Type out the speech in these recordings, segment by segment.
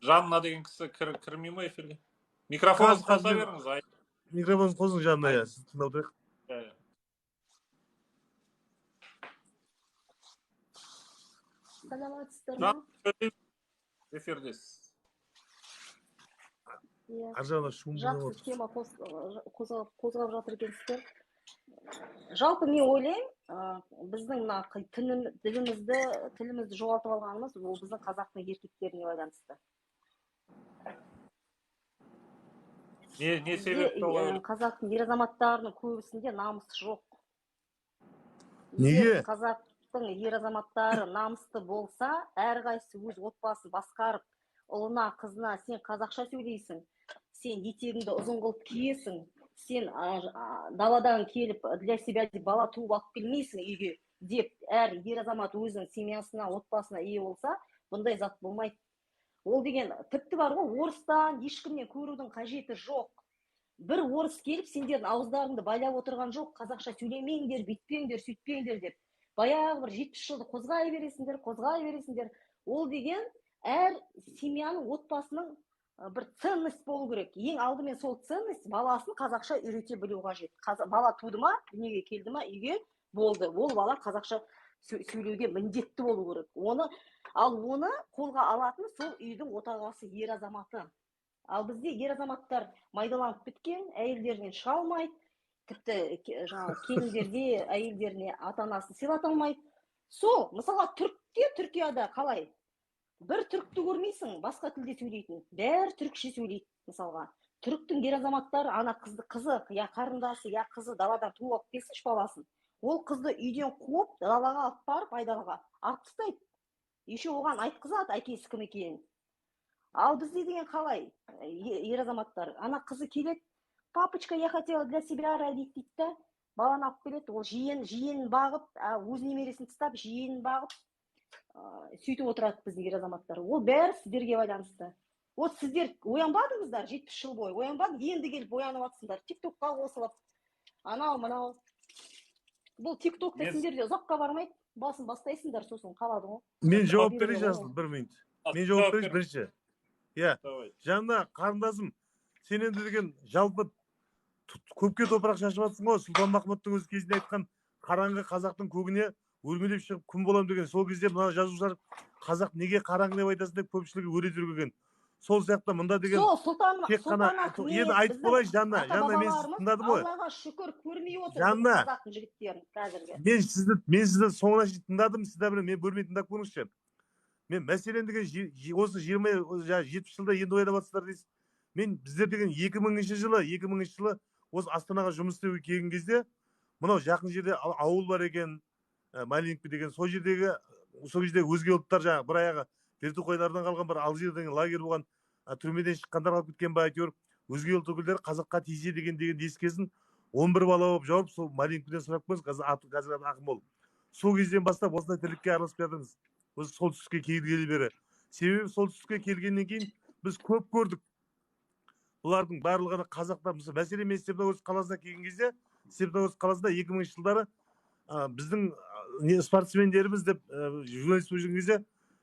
Жанна деген кісі кірмей ма эфирге? Микрофоныңызды қоса беріңіз. Микрофоныңызды қосыңыз, Жанна, иә, сізді тыңдап отырайық. Саламатсыздар ма? Эфирдесіз. Иә. Ар жағында шум болып Жақсы тема қозғап жатыр екенсіздер. Жалпы мен ойлаймын, біздің мына тілімізді жоғалтып алғанымыз ол біздің қазақтың еркектеріне байланысты. Не себепті олай? Қазақтың ер азаматтарының көбісінде намыс жоқ. Неге? Қазақтың ер азаматтары намысты болса, әрқайсысы өз отбасын басқарып, ұлына, қызына сен қазақша сөйлейсің, сен етегіңді ұзын қылып киесің, сен даладан келіп для себя деп бала туып алып келмейсің үйге деп әр ер азамат өзінің семьясына, отбасына ие болса, бұндай зат болмайды. Ол деген тіпті бар ғой, орыстан ешкімнен көрудің қажеті жоқ. Бір орыс келіп сендердің ауыздарыңды байлап отырған жоқ, қазақша сөйлемеңдер, бүйтпеңдер, сөйтпеңдер деп. Баяғы бір 70 жылды қозғай бересіңдер, қозғай бересіңдер. Ол деген әр семьяның, отбасының бір ценность болу керек. Ең алдымен сол ценность баласын қазақша үйрете білу қажет. Бала туды ма, дүниеге келді ма, үйге болды. Ол бала қазақша сөйлеуге міндетті болу керек. Ал оны қолға алатын сол үйдің отағасы ер азаматы. Ал бізде ер азаматтар майдаланып біткен, әйелдерінен шыға алмайды, тіпті жаңағы келіндерде әйелдеріне ата-анасын сыйлата алмайды. Сол, мысалға, түрікте, Түркияда қалай? Бір түрікті көрмейсің, басқа тілде сөйлейтін. Бәрі түрікше сөйлейді, мысалға. Түріктің ер азаматтары ана қызды, қызы, я қарындасы, я қызы даладан туып алып келсінші баласын. Ол қызды үйден қуып, далаға алып барып, айдалаға атып тастайды. Еще оған айтқызады әкесі кім екенін. Ал бізде деген қалай, ер азаматтар? Ана қызы келеді, папочка, я хотела для себя родить дейді да, баланы алып келеді, ол жиенін бағып, өз немересін тастап, жиенін бағып, сөйтіп отырады біздің ер азаматтар. Ол бәрі сіздерге байланысты. Вот сіздер оянбадыңыздар 70 жыл бойы, оянбадың, енді келіп оянып жатсыңдар, тиктокқа қосылып, анау мынау. Бұл тиктокта сендер де ұзаққа бармайды, басын бастайсыңдар, сосын қалады ғой. Мен жауап берейін, Жасыл, бір минут. Мен жауап берейін бірінші. Иә. Жанна, қарындасым, сен енді деген жалпы көпке топырақ шашып жатсың ғой. Сұлтан Махмұттың өз кезінде айтқан қараңғы қазақтың көгіне өрмелеп шығып күн болам деген. Сол кезде мына жазушылар қазақ неге қараңғы деп айтасың деп көпшілігі өре жүрген. Сол сияқты мында деген сол Сұлтан тек қана енді айтып болайыншы, Жанна, Жанна, мен сізді тыңдадым ғой. Аллаға шүкір, көрмей отыр Жанна, қазақтың жігіттерін қазіргі. Мен сізді соңына шейін тыңдадым, сіз де бір мен бөлмей тыңдап көріңізші. Мен мәселен деген осы 20, 70 жылда енді ойлап жатсыздар дейсіз. Мен біздер деген 2000 жылы осы Астанаға жұмыс істеуге келген кезде мынау жақын жерде ауыл бар екен, Малинка деген, сол жердегі, сол кезде өзге ұлттар жаңағы бір аяғы вертухайлардан қалған бір Алжир деген лагерь болған, түрмеден шыққандар қалып кеткен ба, әйтеуір өзге ұлт өкілдері қазаққа тиісе деген ескесін 11 бала болып жауып, сол Малинкіден сұрап көріңіз, қазір аты, қазір аты Ақмол. Сол кезден бастап осындай тірлікке араласып жатырмыз. Осы солтүстікке келгелі бері. Себебі солтүстікке келгеннен кейін біз көп көрдік. Бұлардың барлығына қазақтар, мысалы, мәселен, мен Степногорск қаласына келген кезде, Степногорск қаласында 2000 жылдары, біздің, спортсмендеріміз деп, журналист болып жүрген кезде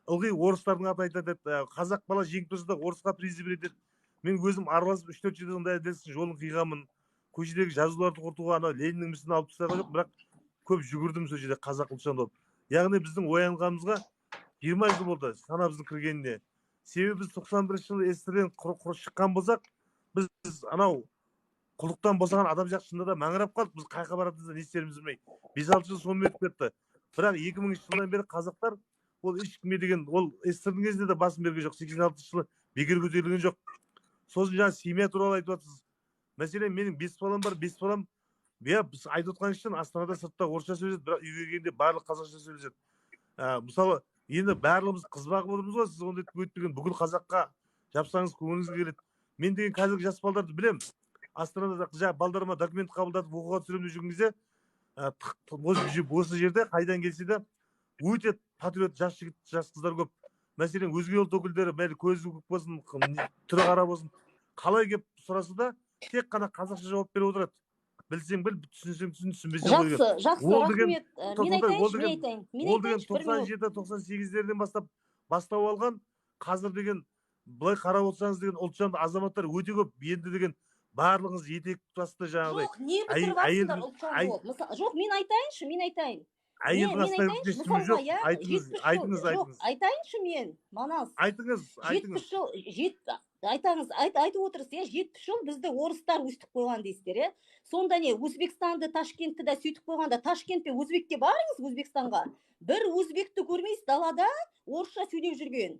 ылғи орыстардың атын айтады еді. Қазақ бала жеңіп тұрса да орысқа приз береді еді. Мен өзім араласып 3-4 жерде ондай әділетсіз жолын қиғанмын. Көшедегі жазуларды құртуға анау Лениннің мүсінін алып тастаған жоқ, бірақ көп жүгірдім сол жерде қазақ ұлтшан болып. Яғни біздің оянғанымызға 20 жыл болды санамыздың кіргеніне. Себебі біз 91 жылы СССР-ден құр шыққан болсақ, біз анау құлдықтан босаған адам сияқты шынында да маңырап қалдық. Біз қайқа баратынымызды не істерімізді білмей. 5-6 жыл сонымен өтіп кетті. Бірақ 2000 жылдан бері қазақтар ол ешкімге деген, ол СССР-дің кезінде де басын берген жоқ. 86 жылы бекер көтерілген жоқ. Сосын жаңа семья туралы айтып жатсыз. Мәселен, менің 5 балам бар, 5 балам, иә, біз айтып отқан үшін Астанада сыртта орысша сөйлеседі, бірақ үйге келгенде барлық қазақша сөйлеседі. Мысалы, енді барлығымыз қыз бағып отырмыз ғой, сіз ондай өйтпеген бүкіл қазаққа жапсаңыз көңіліңізге келеді. Мен деген қазіргі жас балдарды білемін. Астанада жаңа балдарыма документ қабылдатып оқуға түсіремін деп жүрген кезде, осы жерде қайдан келсе де өте патриот жас жігіт, жас қыздар көп. Мәселен, өзге ұлт өкілдері, бәрі көзі көк болсын, түрі қара болсын, қалай келіп сұраса да тек қана қазақша жауап беріп отырады. Білсең біл, түсінсең түсін, түсінбесең қой деген. Жақсы, жақсы, Ол деген рахмет. Мен айтайыншы, мен айтайын. Мен ол деген айтайыншы, бір тоқсан минут. жеті, тоқсан сегіздерден бастап бастау алған, қазір деген Былай қарап отырсаңыз деген, ұлтжанды азаматтар өте көп. Енді деген барлығыңыз етек тұтасты жаңағыдай. Жоқ, не бітіріп жатсыңдар ұлтжанды болып? Мысалы, жоқ, мен айтайыншы, мен айтайын. Әйелдің Мен астына айтайыншы, ешкім мысалға, жоқ. иә, Айтыңыз, 70 жыл, айтыңыз, жоқ, айтыңыз. Айтайыншы мен, Манас. Айтыңыз, айтыңыз. 70 жыл, айтаңыз, айтып отырсыз, иә, 70 жыл бізді орыстар өстіп қойған дейсіздер, иә. Сонда не, Өзбекстанды, Ташкентті де сөйтіп қойғанда, Ташкент пен Өзбекке барыңыз, Өзбекстанға. Бір өзбекті көрмейсіз далада орысша сөйлеп жүрген.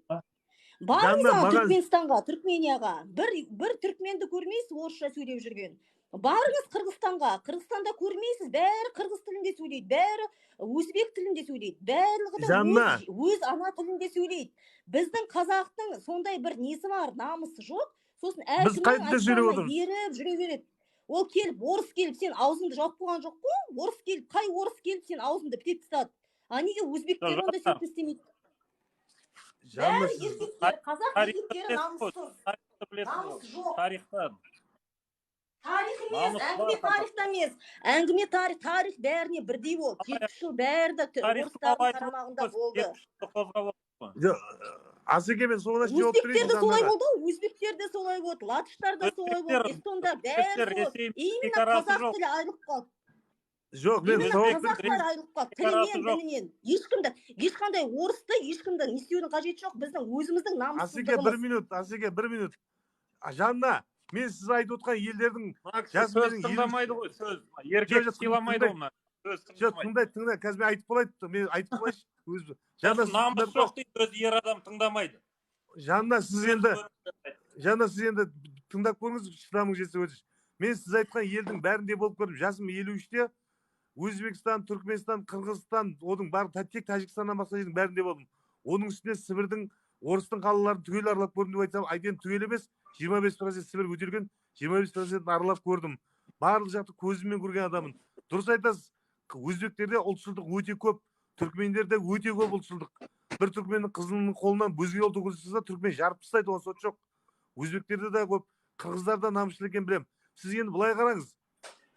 Барыңыз Жанна, ана Түркменстанға, Түркменияға. Бір түркменді көрмейсіз орысша сөйлеп жүрген. Барыңыз Қырғызстанға, Қырғызстанда көрмейсіз, бәрі қырғыз тілінде сөйлейді, бәрі өзбек тілінде сөйлейді, барлығы да Жанна. өз ана тілінде сөйлейді. Біздің қазақтың сондай бір несі бар, намысы жоқ. Сосын Біз әркімнің қай тілде сөйлеп айтқанына отырмыз? еріп жүре береді. Ол келіп, орыс келіп, сен аузыңды жауып қойған жоқ қой. Орыс келіп, қай орыс келіп, сен аузыңды бітеп тастады. А неге өзбектер Жоқ, онда Жанна. сөйтіп істемейді? Жанна, Бәрі сіз еркектер, қазақ Тарихты еркектері білесіз ғой, намыссыз. тарихты білесіз Намыс ғой. жоқ. Тарихтан. Тарих емес, Намыс әңгіме бар. тарихта емес. Әңгіме тарих, тарих бәріне бірдей болды. 70 жыл бәрі де Тарихты орыстардың айтып қарамағында отырсыз, болды. 70 жылды қозғап отырсыз. Жоқ, Асеке, мен соңына шейін жауап берейін Өзбектер де солай Жаннаға. болды ғой, өзбектер де солай болды, латыштар да солай болды, Өзбектер- эстондар бәрі Өзбектер солай. Ресей Именно шекарасы қазақ жоқ. тілі айырылып қалды. Жоқ, мен Именно жауап қазақтар берейін. айырылып қалды. Шекарасы Тілінен, жоқ. дінінен. Ешкімді, ешқандай орысты, ешкімді не істеудің қажеті жоқ. Біздің өзіміздің Асеке, бір намыссыздығымыз. минут, Асеке, бір минут. Жанна, мен сіз айтып отқан елдердің Мына кісі жас сөз менің тыңдамайды ғой, сөз. Еркек Жоқ, жоқ, сыйламайды ғой мына. Сөз Жоқ, тыңдамайды. тыңдай, тыңдай. Қазір мен айтып болайын, мен айтып болайыншы. Өзі. Жанна, сіз Намыс тыңдап жоқ дейді, өзі ер адам тыңдамайды. Жанна, сіз енді, Жанна, сіз енді тыңдап көріңіз, шыдамыңыз жетсе өтініш. Мен сіз айтқан елдің бәрінде болып көрдім. Жасым 53-те. Өзбекстан, Түркменстан, Қырғызстан, оның бәрі тек Тәжікстаннан басқа жердің бәрінде болдым. Оның үстіне Сібірдің, орыстың қалаларын түгел аралап көрдім деп айтсам, айтайын, түгел емес, 25% Сібір өтелген, 25% аралап көрдім. Барлық жақты көзіммен көрген адаммын. Дұрыс айтасыз, өзбектерде ұлтшылдық өте көп, түркмендерде өте көп ұлтшылдық. Бір түркменнің қызының қолынан өзге ұлт өкілі шықса, түркмен жарып тастайды, оған сот жоқ. Өзбектерде де көп, қырғыздар да намысшыл екенін білемін. Сіз енді былай қараңыз,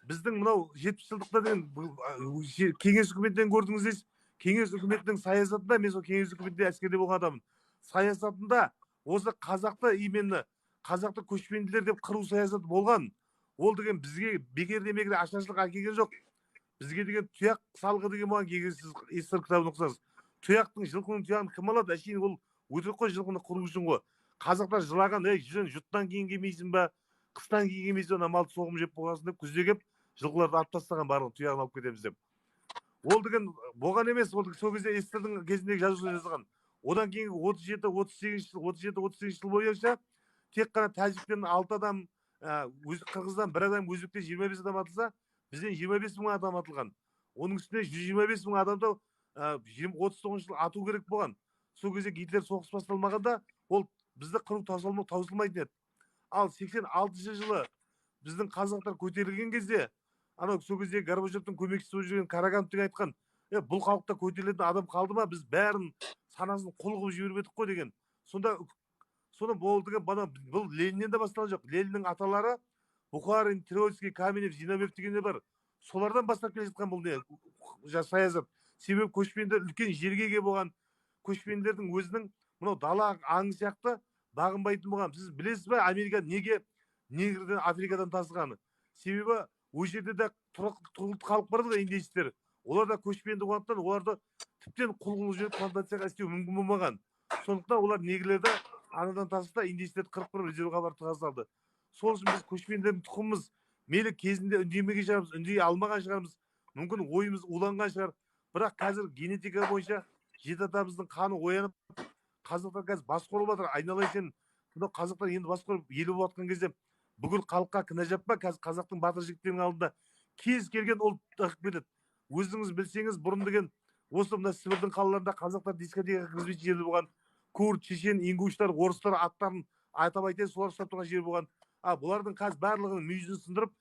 біздің мынау 70 жылдықта деген кеңес үкіметінен көрдіңіз дейсіз. Кеңес үкіметінің саясатында, мен сол кеңес үкіметінде әскерде болған адаммын. Саясатында осы қазақты, именно қазақты көшпенділер деп қыру саясаты болған. Ол деген бізге бекерден бекер ашаршылық әкелген жоқ. Бізге деген тұяқ салығы деген болған, егер сіз СССР кітабын оқысаңыз. Тұяқтың, жылқының тұяғын кім алады? Әшейін ол өтірік қой, жылқыны қыру үшін ғой. Қазақтар жылаған, ей, жүн, жұттан кейін келмейсің ба, қыстан кейін келмейсің ба, ана малды соғым жеп болғасын деп күзде келіп, жылқыларды алып тастаған, барлығын тұяғын алып кетеміз деп. Ол деген болған емес, ол сол кезде СССР-дің кезіндегі жазушылар жазған. Одан кейінгі отыз жеті, отыз сегізінші жыл, отыз жеті, отыз сегізінші жыл бойынша тек қана тәжіктен 6 адам, қырғыздан 1 адам, өзбектен 25 адам атылса, бізден 25 мың адам атылған. Оның үстіне 125 мың адамды, отыз тоғызыншы жылы ату керек болған. Сол кезде Гитлер соғыс басталмағанда, ол бізді қыру таусылмайтын еді. Ал сексен алтыншы жылы біздің қазақтар көтерілген кезде, анау сол кезде Горбачевтың көмекшісі болып жүрген Караганов деген айтқан, бұл халықта көтерілетін адам қалды ма, біз бәрін санасын құл қылып жіберіп едік қой деген. Сонда соны болды деген, бана бұл Лениннен де басталған жоқ. Лениннің аталары Бухарин, Троцкий, Каменев, Зиновьев дегендер бар. Солардан бастап келе жатқан бұл не, саясат. Себебі көшпенділер үлкен жерге ие болған, көшпенділердің өзінің мынау дала аңы сияқты бағынбайтын болған. Сіз білесіз бе, Америка неге негрден, Африкадан тасығаны? Себебі ол жерде де тұрғылықты халық бар ғой, индейстер. Олар да көшпенді болғандықтан оларды тіптен құл қылып жіберіп плантацияға істеу мүмкін болмаған. Сондықтан олар негрлерді анадан тасыды да индейстерді қырып қырып резервға барып тыға салды. Сол үшін біз көшпенділердің тұқымымыз. Мейлі кезінде үндемеген шығармыз, үндей алмаған шығармыз, мүмкін ойымыз уланған шығар. Бірақ қазір генетика бойынша жеті атамыздың қаны оянып, қазақтар қазір бас қорып жатыр. Айналайын сен, мынау қазақтар енді бас қорып ел болып жатқан кезде бүкіл халыққа кінә жаппа. Қазір қазақтың батыр жігіттерінің алдында кез келген ұлт ығып кетеді. Өзіңіз білсеңіз, бұрын деген осы мына Сібірдің қалаларында қазақтар дискотекаға кіргізбейтін жері болған. Курд, чечен, ингуштар, орыстар аттарын атап айтайын, солар ұстап тұрған жер болған. А бұлардың қазір барлығының мүйізін сындырып,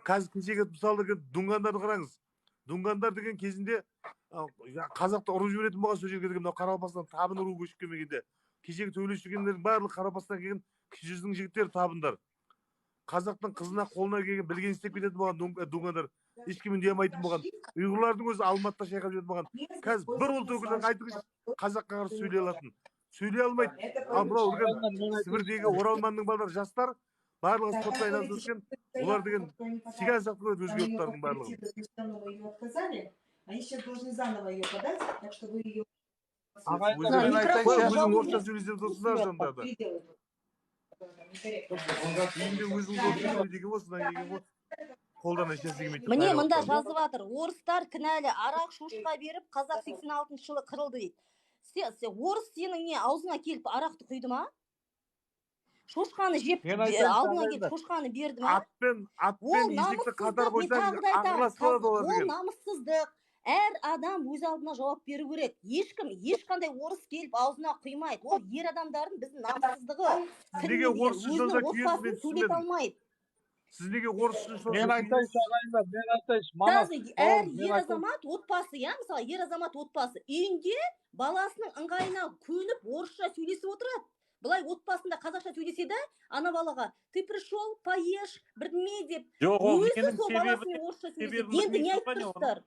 қазір кешегі мысалы деген дунгандарды қараңыз. Дунгандар деген кезінде, қазақты ұрып жіберетін болған сол жерге деген мынау Қарақалпақстан табын руы көшіп келмегенде. Кешегі төбелесіп жүргендердің барлығы Қарақалпақстан келген кіші жүздің жігіттері табындар. Қазақтың қызына қолына келген білген істеп кететін болған дунгандар. Ешкім үндей алмайтын болған. Ұйғырлардың өзі Алматыда шайқап жүретін болған. Қазір бір ұлт өкілін айтыңызшы, қазаққа қарсы сөйлей алатын. Сөйлей алмайды. Ал мынау үлкен Сібірдегі оралманның балалары, жастар барлығы спортпен айналысып өскен. Олар деген цыган сияқты көреді өзге ұлттардың барлығын. Ее отказали, они сейчас должны заново ее подать, так что вы ее Ағайындар, мен Микрофон айтайыншы. Өзің жабылды. орысша сөйлесем тұрсыңдар жандарда. Переделают. Некорректно. Үйінде өзің орысша сөйле деген ғой, содан келген ғой. Қолдан ешнәрсе келмейді. Міне, мында жазып жатыр: орыстар кінәлі, арақ, шошқа беріп, қазақ 86 жылы қырылды дейді. Орыс сенің не аузыңа келіп арақты құйды ма? Шошқаны жеп Мен айтайыншы, алдыңа келіп ағайындар. шошқаны берді ма? Атпен Ол атпен есекті қатар намыссыздық. Мен қойсаң, тағы да айтамын, ағыласып қалады олар ол деген. намыссыздық. Әр адам өз алдына жауап беру керек. Ешкім, ешқандай орыс келіп аузына құймайды. Ол ер адамдардың, біздің намыссыздығы. Сіз неге Тілін орыс үшін өзінің сонша күйесіз, отбасын мен сөйлете түсінбедім. алмайды. Сіз неге орыс үшін сонша Мен айтайыншы, ағайындар, мен айтайыншы. Манас, Даже әр бауырым, мен ер айтайын. азамат отбасы, иә, мысалы, ер азамат отбасы үйінде баласының ыңғайына көніп, орысша сөйлесіп отырады. Былай отбасында қазақша сөйлесе де, ана балаға: «Ты пришел, поешь», бірдеме деп, Жоқ, ол өзі ненің сол себебі? баласымен орысша сөйлеседі. Себебін Енді не білмейсіз айтып ба, не оны? тұрсыздар?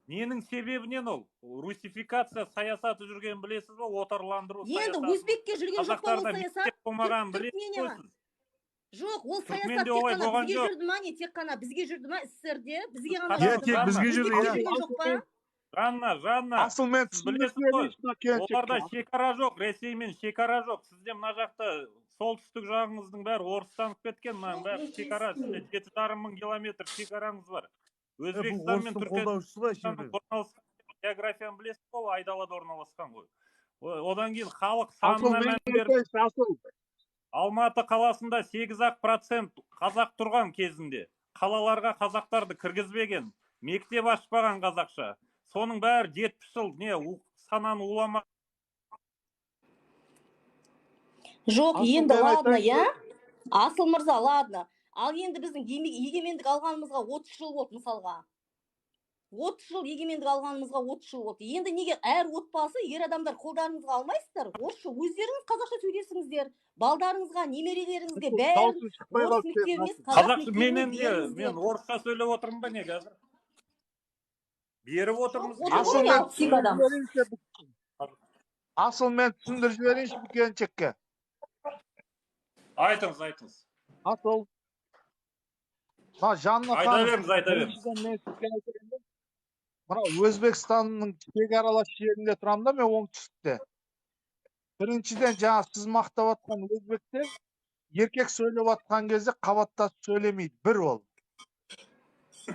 Ненің себебінен ол? Русификация саясаты жүргенін білесіз ба? Отарландыру Енді саясаты. өзбекке жүрген жоқ па ол Қазақтарда саясат? мектеп болмағанын білесіз ғой Түркменияға сіз. Жоқ, ол саясат Түркменде тек олай қана болған бізге жоқ. жүрді ма, не тек қана бізге жүрді ма? СССР-де бізге ғана Иә, жүрді тек ма? бізге жүрді, Өзбекке иә. жүрген жоқ па? Жанна, Жанна, Асыл, мен сіз түсіндіріп білесіз ғой, жіберейінші мына оларда келіншекке. шекара жоқ, Ресеймен шекара жоқ. Сізде мына жақта солтүстік жағыңыздың бәрі орыстанып кеткен, мынаның бәрі шекара. Сізде 7,5 мың километр шекараңыз бар. Бұл Өзбекстан мен орыстың Түркменстанның қолдаушысы ғой әшейін. орналасқан географияны білесіз ғой, айдалада орналасқан ғой. Одан кейін халық Асыл, санына мен мән беріп, айтайыншы, Асыл. Алматы қаласында 8-ақ процент қазақ тұрған кезінде қалаларға қазақтарды кіргізбеген, мектеп ашпаған қазақша. Соның бәрі 70 жыл не сананы улама. Жоқ, Асыл, енді мен ладно, айтайыншы. иә, Асыл мырза, ладно. Ал енді біздің егемендік алғанымызға 30 жыл болды, мысалға. 30 жыл егемендік алғанымызға 30 жыл болды. Енді неге әр отбасы, ер адамдар, қолдарыңызға алмайсыздар? Орысша өздеріңіз, қазақша сөйлесіңіздер. Балдарыңызға, немерелеріңізге бәрін Дауысың шықпай орыс қалды мектебі сенің, емес, Асыл. қазақ Қазақ мектебіне менен не, беріңіздер. мен орысша сөйлеп отырмын ба, не қазір? Беріп отырмыз. Отыр Асыл, ғой мен 62 адам. түсіндіріп жіберейінші. Асыл, мен түсіндіріп жіберейінші бұл келіншекке. Айтыңыз, айтыңыз. Асыл. Мына Жанна Айта ханым, беріңіз, айта беріңіз. біріншіден мен сізге айтайын да, мына Өзбекстанның шекаралас жерінде тұрамын да мен, оңтүстікте. Біріншіден, жаңа сіз мақтап жатқан өзбектер еркек сөйлеп жатқан кезде қабаттасып сөйлемейді. Бір ол.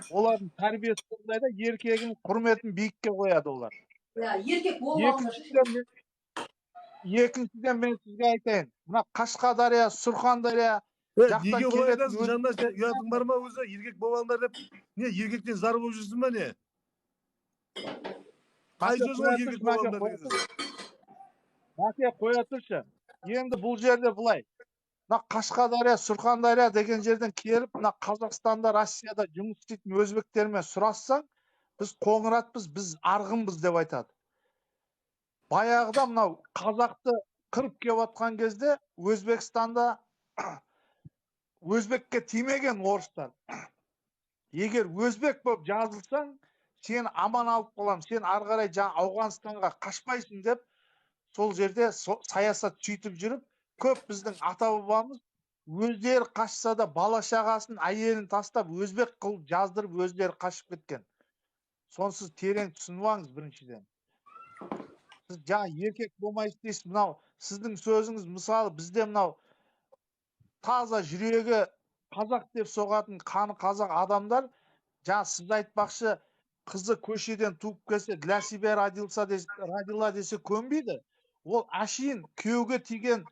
Олардың тәрбиесі сондай да, еркегінің құрметін биікке қояды олар. Иә, еркек болып алыңдар. Екіншіден, мен сізге айтайын. Мына Қашқадария, Сұрхандария жақтан Неге олай келетін айтасың, Жанна, сен ұятың бар ма өзі, еркек болып алыңдар деп? Не, еркектен зар болып жүрсің ба, не? Қай Мәке, сөз ол қоя еркек тұршы, болып Мәке, алыңдар қоя деген сөз? Мәке, қоя тұршы. Енді бұл жерде былай. Мына Қашқадария, Сұрхандария деген жерден келіп, мына Қазақстанда, Россияда жұмыс істейтін өзбектермен сұрассаң, біз қоңыратпыз, біз арғынбыз деп айтады. Баяғыда мынау қазақты қырып келіп жатқан кезде Өзбекстанда өзбекке тимеген орыстар. Егер өзбек болып жазылсаң, сені аман алып қаламын, сен ары қарай жаңа Ауғанстанға қашпайсың деп, сол жерде саясат сөйтіп жүріп, көп біздің ата бабамыз өздері қашса да, бала шағасын, әйелін тастап, өзбек қылып жаздырып, өздері қашып кеткен. Соны сіз терең түсініп алыңыз біріншіден. Сіз жаңа еркек болмайсыз дейсіз, мынау сіздің сөзіңіз, мысалы, бізде мынау таза жүрегі қазақ деп соғатын, қаны қазақ адамдар, жаңа сіз айтпақшы, қызы көшеден туып келсе, для себя родился родила десе көнбейді. Ол әшейін күйеуге тиген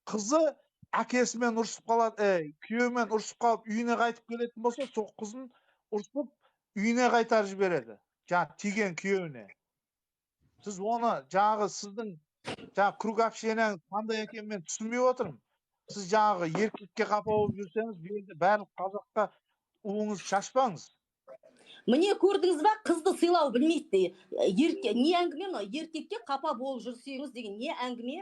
қызы әкесімен ұрысып қалады, күйеуімен ұрысып қалып үйіне қайтып келетін болса, сол қызын ұрысып үйіне қайтарып жібереді, жаңа тиген күйеуіне. Сіз оны жаңағы сіздің жаңа круг общения ңыз қандай екенін мен түсінбей отырмын. Сіз жаңағы еркекке қапа болып жүрсеңіз, бұл жерде барлық қазаққа уыңызды шашпаңыз. Міне, көрдіңіз ба, қызды сыйлау білмейді де. Ерке, не әңгіме мынау? Еркекке қапа болып жүрсеңіз деген не әңгіме?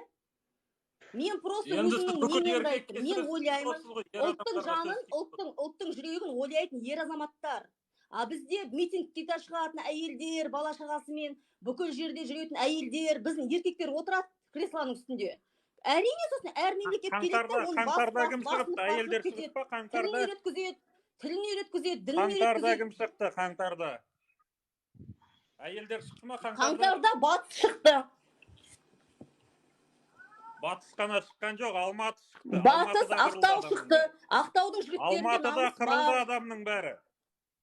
Мен просто Енді сіз өзімнің бүкіл мнение мді еркекке айттым. Мен сөз ойлаймын, отырсыз ғой, ер ұлттың адамдарға жанын, сөз тиіп ұлттың жүрегін ойлайтын ер азаматтар. А бізде митингке де шығатын әйелдер, бала шағасымен бүкіл жерде жүретін әйелдер, біздің еркектер отырады кресло. Креслоның үстінде. Әрине, сосын әр мемлекет келеді да, Қаңтарда, оны басып, қаңтарда басып, кім басынып, шығыпты? басынып Әйелдер кетеді. шығып па Тілін қаңтарда? үйреткізеді, тілін үйреткізеді, дінін Қаңтарда үйреткізеді. кім шықты? Қаңтарда. Әйелдер шықты ма қаңтарда? Қаңтарда Батыс шықты. Батыс қана шыққан жоқ, Алматы шықты. Батыс, Алматыда қырылды Ақтау адамның шықты. бәрі. Ақтаудың жігіттерінде Алматыда намыс қырылды бар. адамның бәрі.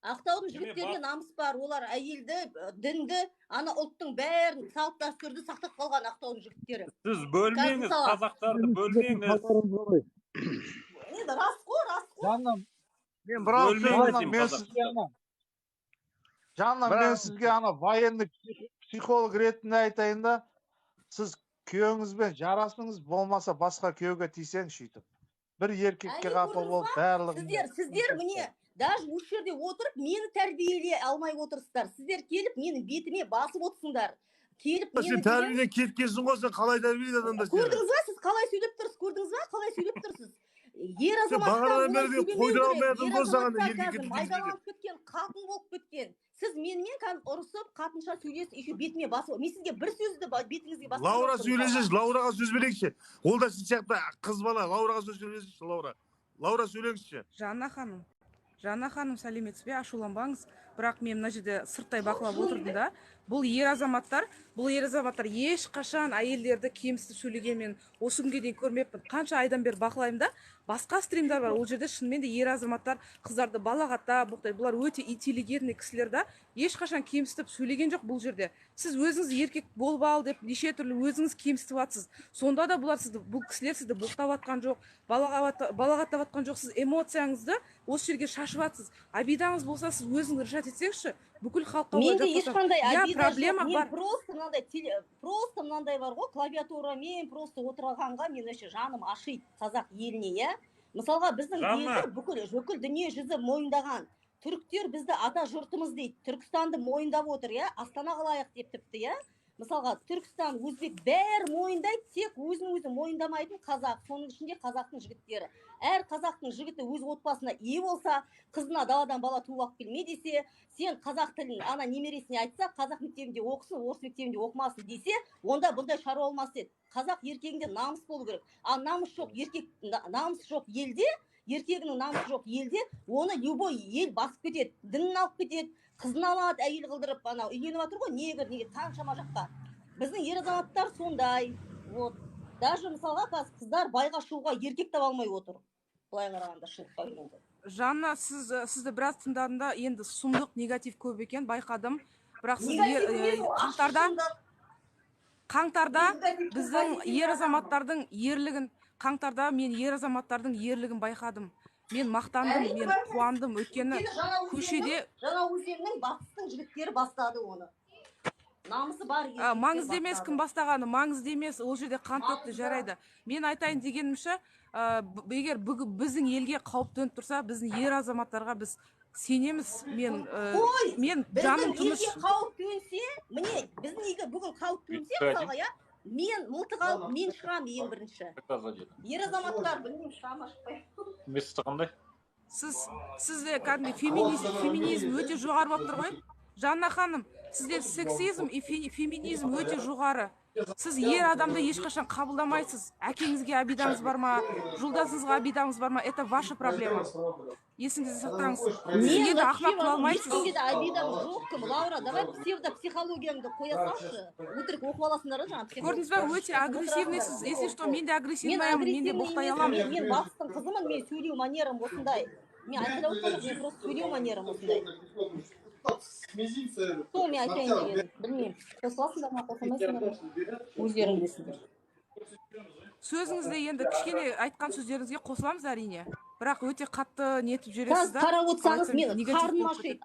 Ақтаудың Неме, жігіттерінде намыс бар. Олар әйелді, дінді, ана ұлттың бәрін, салт дәстүрді сақтап қалған Ақтаудың жігіттері. Сіз Қазір бөлмеңіз, мысалы, қазақтарды бөлмеңіз. Енді рас қой, рас қой. Жанна, Мен бір ауыз сөз Бөлмеңіз Жанна, деймін мен қазақты. сізге ана, Жанна, Бір мен ауыз- сізге ана военный психолог ретінде айтайын да, сіз күйеуіңізбен жарасыңыз, болмаса басқа күйеуге тисеңіз сөйтіп. Бір еркекке Әне, қапа көрдіңіз болып ба? барлығын Сіздер міне, даже осы жерде отырып мені тәрбиелей алмай отырсыздар. Сіздер келіп менің бетіме басып отырсыңдар. Келіп Сен мені деген тәрбиеден кеткенсің ғой, сен қалай тәрбиелейді адамдар сені? Көрдіңіз ба, сіз қалай сөйлеп тұрсыз? Көрдіңіз ба, қалай сөйлеп тұрсыз? Ер Сен азаматтар бағанадан олай бері сөйлемеу қойдыра керек. алмай жатырмын Ер ғой саған, азаматтар еркекке қазір тигізбе деп. майдаланып кеткен, қатын болып кеткен. Сіз менімен қазір ұрысып, қатынша сөйлесіп, еще бетіме басып, мен сізге бір сөзді бетіңізге басқан Лаура жоқпын мысалға. сөйлесінші, Лаураға сөз берейікші. Ол да сіз сияқты қыз бала, Лаураға сөз сөйлесінші, Лаура. Лаура, сөйлеңізші. Жанна ханым, Жанна ханым, сәлеметсіз бе? Ашуланбаңыз, бірақ мен мына жерде сырттай бақылап отырдым да, бұл ер азаматтар ешқашан әйелдерді кемсітіп сөйлеген мен осы күнге дейін көрмеппін. Қанша айдан бері бақылаймын да. Басқа стримдар бар, ол жерде шынымен де ер азаматтар қыздарды балағаттап, боқтай. Бұлар өте интеллигентный кісілер да, ешқашан кемсітіп сөйлеген жоқ. Бұл жерде сіз өзіңіз еркек болып ал деп, неше түрлі өзіңіз кемсітіп жатсыз. Сонда да бұлар сізді, бұл кісілер сізді боқтап жатқан жоқ, балағаттап жатқан жоқ. Сіз эмоцияңызды осы жерге шашып жатсыз. Обидаңыз болса, сіз өзіңіз решать етсеңізші, бүкіл халыққа олай Менде жаппасаң. ешқандай Иә, обида жоқ. проблема Мен бар. просто мынандай бар ғой, клавиатурамен просто отырғанға мен вообще жаным ашиды қазақ еліне, иә. Мысалға, біздің Жанна. елді бүкіл дүние жүзі мойындаған. Түріктер бізді ата жұртымыз дейді. Түркістанды мойындап отыр, иә, астана қылайық деп тіпті, иә. Мысалға, Түркістан, өзбек, бәрі мойындайды, тек өзін өзі мойындамайтын қазақ, соның ішінде қазақтың жігіттері. Әр қазақтың жігіті өз отбасына ие болса, қызына даладан бала туып алып келме десе, сен қазақ тілін ана немересіне айтса, қазақ мектебінде оқысын, орыс мектебінде оқымасын десе, онда бұндай шаруа болмас еді. Қазақ еркегінде намыс болу керек. Ал намыс жоқ еркек, намыс жоқ елде, еркегінің намысы жоқ елде, оны любой ел басып кетеді, дінін алып кетеді, қызын алады әйел қылдырып. Анау үйленіп жатыр ғой негр, неге қаншама жаққа. Біздің ер азаматтар сондай. Вот даже мысалға, қазір қыздар байға шығуға еркек таба алмай отыр, былай қарағанда, шындыққа келгенде. Жанна, сізді біраз тыңдадым да, енді сұмдық негатив көп екен, байқадым. Бірақ сіз Негатив емес, ол ашық қаңтарда шындық. Қаңтарда Негативтің біздің позитиві ер бар. азаматтардың ерлігін, қаңтарда мен ер азаматтардың ерлігін байқадым. Мен мақтандым, Әрине, мен байқайсың. қуандым, өйткені Өйткені Жаңаөзеннің көшеде Жаңаөзеннің, батыстың жігіттері бастады оны. Намысы бар еркектер Маңызды емес бастады. кім бастағаны, маңызды емес. Ол жерде қан төкті, Маңызды. жарайды. Мен айтайын дегенімше, егер бүгін біздің елге қауіп төніп тұрса, біздің ер азаматтарға біз сенеміз. Мен Ой, мен біздің жаным тыныш. елге қауіп төнсе, міне, біздің елге бүгін қауіп төнсе, Бүйтті. мысалға, иә, мен мылтық алып, мен шығамын ең бірінші. Ер азаматтар, білмеймін, шыға ма, шықпай ма. Место қандай? Сізде кәдімгідей феминизм өте жоғары болып тұр ғой, Жанна ханым. Сізде сексизм и феминизм өте жоғары. Сіз ер адамды ешқашан қабылдамайсыз. Әкеңізге обидаңыз бар ма, жолдасыңызға обидаңыз бар ма, это ваша проблема, есіңізде сақтаңыз. Сіз Мен елді вообще ақымақ қыла бар ғой, алмайсыз. ешкімге де обидам жоқ. Кім, Лаура, давай псевдопсихологияңды қоя салшы. Өтірік оқып аласыңдар ғой жаңағы. Көрдіңіз ба, өте агрессивныйсыз. Если что, мен де Мен агрессивныймын, мен де агрессивный боқтай емеспін. аламын. Мен батыстың қызымын, мен сөйлеу манерам осындай. Мен айқайлап отқан жоқпын, мен просто сөйлеу манерам осындай. Сол мен айтайын дегенім. Білмеймін, қосыласыңдар ма, қосылмайсыңдар ма, өздерің білесіңдер. Сөзіңізде енді кішкене айтқан сөздеріңізге қосыламыз, әрине, бірақ өте қатты нетіп жібересіз Қазір да, қарап отырсаңыз, қалай мен айтсам, негатив қарным болып ашиды.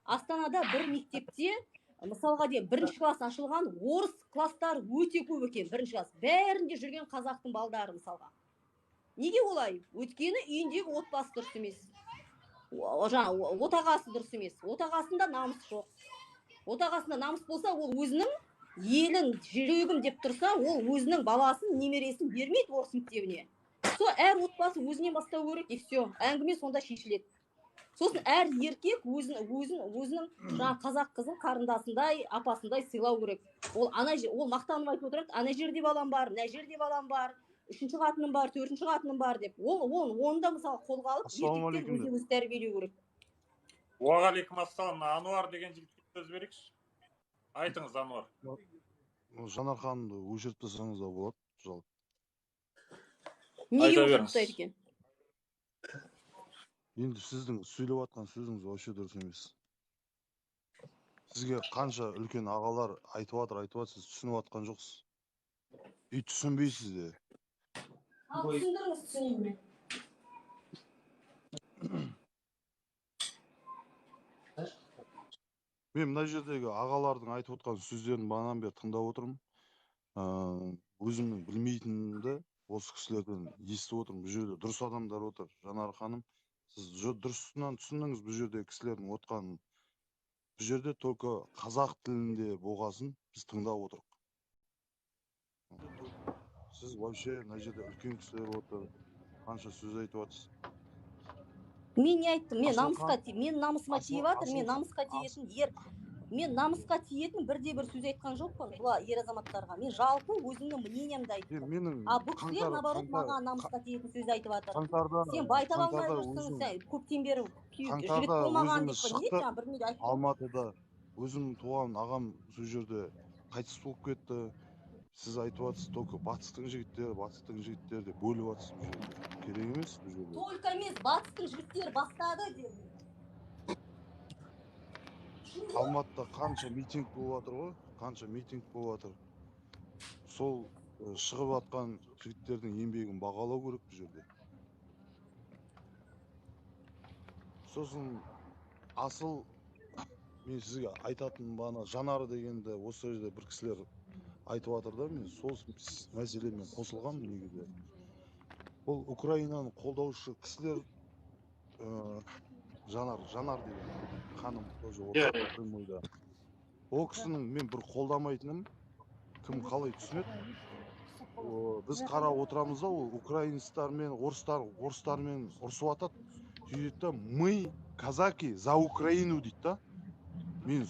Астанада бір мектепте, мысалға дейін, бірінші класс ашылған, орыс класстары өте көп екен. Бірінші класс бәрінде жүрген қазақтың балдары мысалға. Неге олай? Өйткені үйіндегі отбасы дұрыс емес, жаңағы отағасы дұрыс емес, отағасында намыс жоқ. Отағасында намыс болса, ол өзінің елін жүрегім деп тұрса, ол өзінің баласын, немересін бермейді орыс мектебіне. Сол әр отбасы өзінен бастау керек, и все, әңгіме сонда шешіледі. Сосын әр еркек өзін өзін өзінің жаңағы қазақ қызын қарындасындай, апасындай сыйлау керек. Ол ана ол мақтанып айтып отырады: ана жерде балам бар, мына жерде балам бар, үшінші қатыным бар, төртінші қатыным бар деп. Ол оны да, мысалы, қолға алып, еркектер Ассалаумағалейкум. өзіне өзі тәрбиелеу керек. Уағалейкум ассалам. Ануар деген жігітке сөз берейікші. Айтыңыз, Ануар. Жанар ханымды өшіріп тастасаңыз да болады жалпы. Неге Айта өшіріп беріңіз. тастайды екен? Енді сіздің сөйлеп жатқан сөзіңіз вообще дұрыс емес. Сізге қанша үлкен ағалар айтып жатыр, айтып жатыр, сіз түсініп жатқан жоқсыз и түсінбейсіз де. Ал түсіндіріңіз, түсінейін мен. Мен мына жердегі ағалардың айтып отқан сөздерін бағанадан бері тыңдап отырмын. Өзімнің білмейтінімді осы кісілерден естіп отырмын. Бұл жерде дұрыс адамдар отыр. Жанар ханым, сіз дұрысынан түсіндіңіз бұл жерде кісілердің отқанын. Бұл жерде только қазақ тілінде болғасын біз тыңдап отырмық. Сіз вообще, мына жерде үлкен кісілер отыр, қанша сөз айтып жатырсыз. Мен не айттым? Мен Асыл намысқа хан- мен намысыма тиіп жатыр. Мен намысқа тиетін ер, мен намысқа тиетін бірде бір сөз айтқан жоқпын бұл ер азаматтарға. Мен жалпы өзімнің мнениемді айттым. Менің А бұл кісілер, қаңтар наоборот, қаңтар маған намысқа тиетін сөз айтып жатыр. Қаңтарда Сен бай таба алмай қаңтарда жүрсің, өзім сен көптен бері күйеу жігіт қаңтарда болмаған өзіміз деп па, не шықтық. жаңағы бірдеңе айтты. Алматыда өзімнің туған ағам сол жерде қайтыс болып кетті. Сіз айтып жатырсыз, только батыстың жігіттері, батыстың жігіттері деп бөліп жатырсыз. Бұл жерде керек емес бұл жерде. Только емес, батыстың жігіттері бастады дедім. Түсіндің ба? Алматыда қанша митинг болып жатыр ғой, қанша митинг болып жатыр. Сол шығып жатқан жігіттердің еңбегін бағалау керек бұл жерде. Сосын, Асыл, мен сізге айтатыным, бағана Жанар дегенді осы жерде бір кісілер айтып жатыр да, мен сол мәселемен қосылғанмын негізі. Бұл Украинаны қолдаушы кісілер, Жанар деген ханым тоже Иә, отыр иә. Прямойда. Ол кісінің мен бір қолдамайтыным, кім қалай түсінеді. Біз қарап отырамыз да, ол украинецтармен, орыстармен ұрысып жатады. Сөйтеді да, «Мы казаки за Украину» дейді да.